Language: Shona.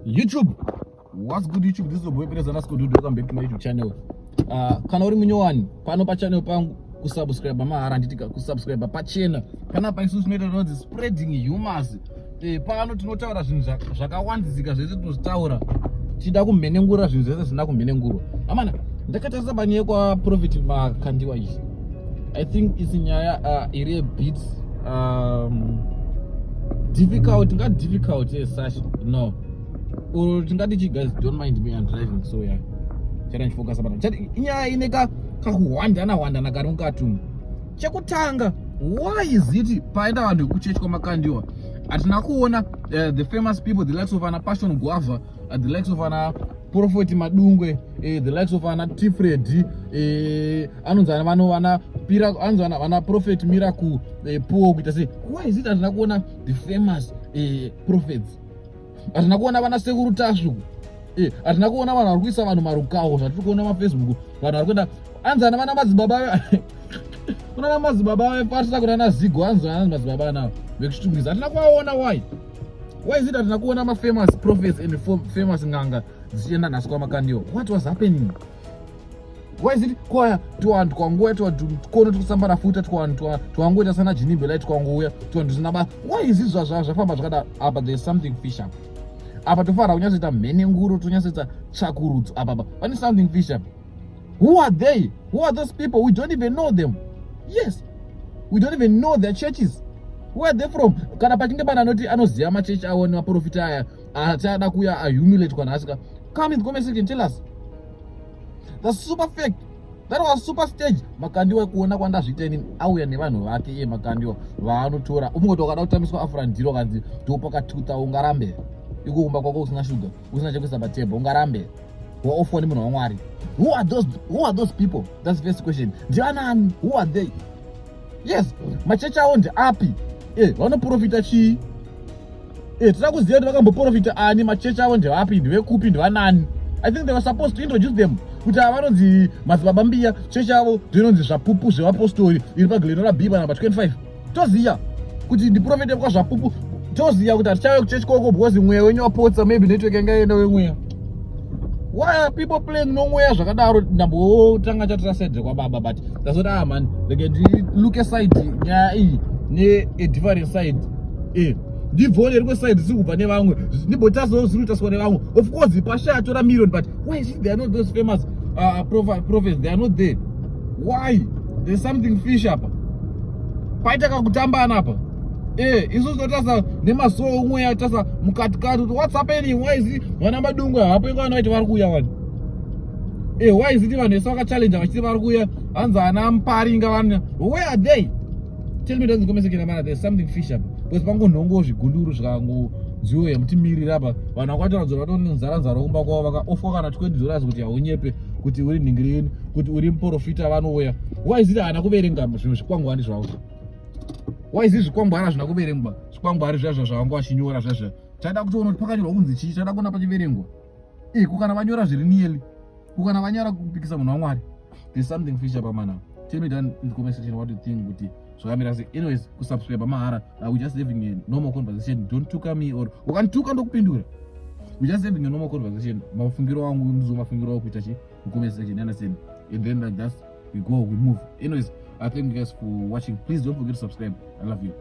YouTube, what's good YouTube? This is your boy Perez underscore Dude. Welcome back to my YouTube channel. Kana uri munyowani pano pachannel pangu, kusubscribe mahara, handiti? Kusubscribe pachena. Panapa isusu tinoita tinonzi spreading humors. Pano tinotaura zvinhu zvakawanzika zvese tinozvitaura, tichida kumhenengura zvinhu zvese zvisina kumhenengurwa. Amana, ndakatarisa panyaya kwaProphet Makandiwa iyi. I think isi nyaya iri a bit difficult, not difficult as such, no, or tingati chi, guys, don't mind me, I'm driving, so yeah, chara ndichifocus pana. Chati inyaya ine ka kakuhwandana hwandana kari mukati umu. Chekutanga, why is it paenda vanhu vekuchechi kwaMakandiwa hatina kuona the famous people, the likes of ana Passion Guava, the likes of ana Prophet Madungwe, the likes of ana Tifred, anonzi ana vano vana pira, anonzi vana Prophet Miracle Paul, kuita sei? Why is it hatina kuona the famous prophets? Hatina kuona vana Sekuru Tasvu, hatina kuona vanhu vari kuisa vanhu marukawo zvatiri kuona maFacebook, vanhu vari kuenda anzi ana vana madzibaba, kuna na madzibaba vefarisa, kuna na Zigo, anzi ana madzibaba anavo vekuchitungwiza, hatina kuvaona. Why is it hatina kuona mafamous prophets and famous ng'anga dzichienda nhasi kwaMakandiwa? What was happening? Why is it kwaya twanhu twangouya, tikono tikusambara futa, twanhu twangoita sana jinimbelai, twangouya twanhu tusina basa? Why is it zvafamba zvakadaro? Apa there's something fish up apa. Tofanira kunyatsoita mhenenguro, tonyatsoita tsvakurudzo apa. Pa pane something fish up. Who are they? Who are those people? We don't even know them. Yes, we don't even know their churches. Where are they from? Kana pachinge pana anoti anoziva machechi avo nemaprofita aya achada kuuya ahumiliatwa nhasi ka, come in the comment section, tell us. That's super fact. That was super stage. Makandiwa, kuona kwandazviita inini, auya nevanhu vake iye Makandiwa vaanotora. Umungoti wakada kutambiswa afurandiro, kanzi ndopakatuta, ungarambe iko kumba kwako usina shuga, usina chekuisa patable, ungarambe waofwa nemunhu waMwari? Who are those people? That's the first question. Ndivanani? Who are they? Yes, machechi avo ndeapi? Vanoprofita chii? Tinoda kuziva kuti vakamboprofita ani, machechi avo ndevapi, ndevekupi, ndevanani. I think they were supposed to introduce them kuti ava vanonzi Madzibaba Mbiya, chechi avo ndinonzi Zvapupu zveVapostori, iri paGlen Norah B panamba 25. Toziva kuti ndiprofete kwaZvapupu, toziva kuti hatichauya kuchechi koko because mweya wenyu wapotsa, maybe network yanga yaenda wemweya. Why are people playing nomweya zvakadaro? Ndambotanga chatora side kwababa, but ndazoti, ah man, rege ndilook aside nyaya iyi ne a different side. Ndibvone rimwe side ziri kubva nevamwe, ndimbotasawo zviri kutaswa nevamwe. Of course pasha atora million, but why is it they are not those famous prophets? They are not there. Why? There's something fish apa, paita kakutambana apa. Isusu totasa nemasowo umwe tasa mukatikati kuti what's happening? Why is it vana Madungwe hapo inga vana vaiti vari kuuya vanhu? Why is it vanhu vese vakachallenja vachiti vari kuuya, hanzi ana Muparinga vanhu? Where are they? Tell me down in the comment section, mana. There's something fish apa because pangonhongo zvigunduru zvikangonziwo mutimirira apa, vanhu vakatoratidza kuti vatori nenzara nzara kumba kwavo, vakaofwa kana $20 kuti haunyepe kuti uri nhingirini, kuti uri muprofita, vanouya. Why is it haana kuverenga zvinhu zvikwangwani zvavo? Why is it zvikwangwani hazvina kuverengwa? Zvikwangwari zvazvo zvavanga vachinyora zvazvo, tada kutoona kuti pakanyorwa kunzi chii, tada kuona pachiverengwa. Kukana vanyora zviri nieli, kukana vanyora kupikisa munhu waMwari. There's something fish apa, mana. Tell me down in the comment section what you think, kuti zvakamira sei. Anyways, kusubscribe mahara. We just having a normal conversation. Don't tuka me, or ukanituka ndokupindura. We just having a normal conversation. Mafungiro angu ndizo mafungiro ako, kuita chi mucomment section, you understand? And then like just we go, we move. Anyways, I thank you guys for watching. Please don't forget to subscribe. I love you.